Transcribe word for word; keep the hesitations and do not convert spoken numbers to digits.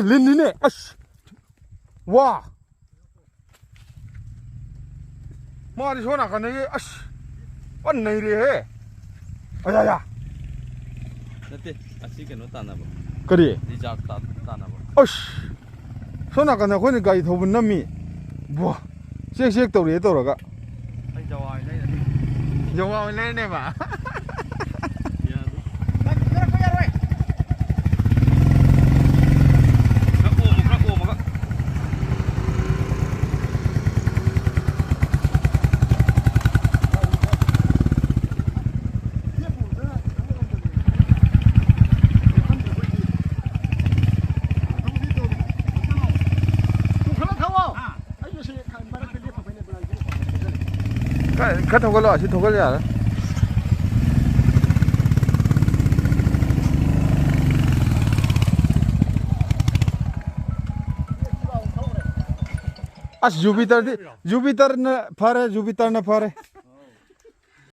ꯂꯤꯟꯅꯤꯅꯦ꯫ ꯑꯁ! ꯋꯥ! ꯃꯥꯗꯤ ꯁꯣꯝ ꯅꯥꯀꯟꯗꯒꯤ ꯑꯁ! ꯐꯟ ꯅꯩꯔꯦꯍꯦ꯫ ꯑꯌꯥ ꯌꯥ! ꯅꯠꯇꯦ, ꯑꯁꯤ ꯀꯩꯅꯣ ꯇꯥꯟꯅꯕ꯫ ꯀꯔꯤ? ꯔꯤꯖꯥꯔꯚ ꯇꯥꯟ- ꯇꯥꯟꯅꯕ꯫ ꯑꯁ! ꯁꯣꯝ ꯅꯥꯀꯟꯗ ꯑꯩꯈꯣꯏꯅ ꯒꯥꯔꯤ ꯊꯧꯕ ꯅꯝꯃꯤ꯫ ꯕꯨ! ꯆꯦꯛ ꯆꯦꯛ ꯇꯧꯔꯦ ꯇꯧꯔꯒ꯫ ꯑꯩ ꯖꯋꯥ ꯑꯣꯏꯅ ꯂꯩꯔꯅꯤ꯫ ꯖꯋꯥ ꯑꯣꯏꯅ ꯂꯩꯔꯅꯦꯕ꯫ ꯌꯥꯗꯦ꯫ ꯈꯔ ꯑꯣꯝꯃꯣ, ꯈꯔ ꯑꯣꯝꯃꯒ꯫ ꯈꯔ ꯈꯔ ꯊꯧꯒꯠꯂꯣ, ꯑꯁꯤ ꯊꯧꯒꯠꯂ ꯌꯥꯔꯦ꯫ ꯑꯁ, ꯖꯨꯄꯤꯇꯔꯗꯤ, ꯖꯨꯄꯤꯇꯔꯅ ꯐꯔꯦ, ꯖꯨꯄꯤꯇꯔꯅ ꯐꯔꯦ꯫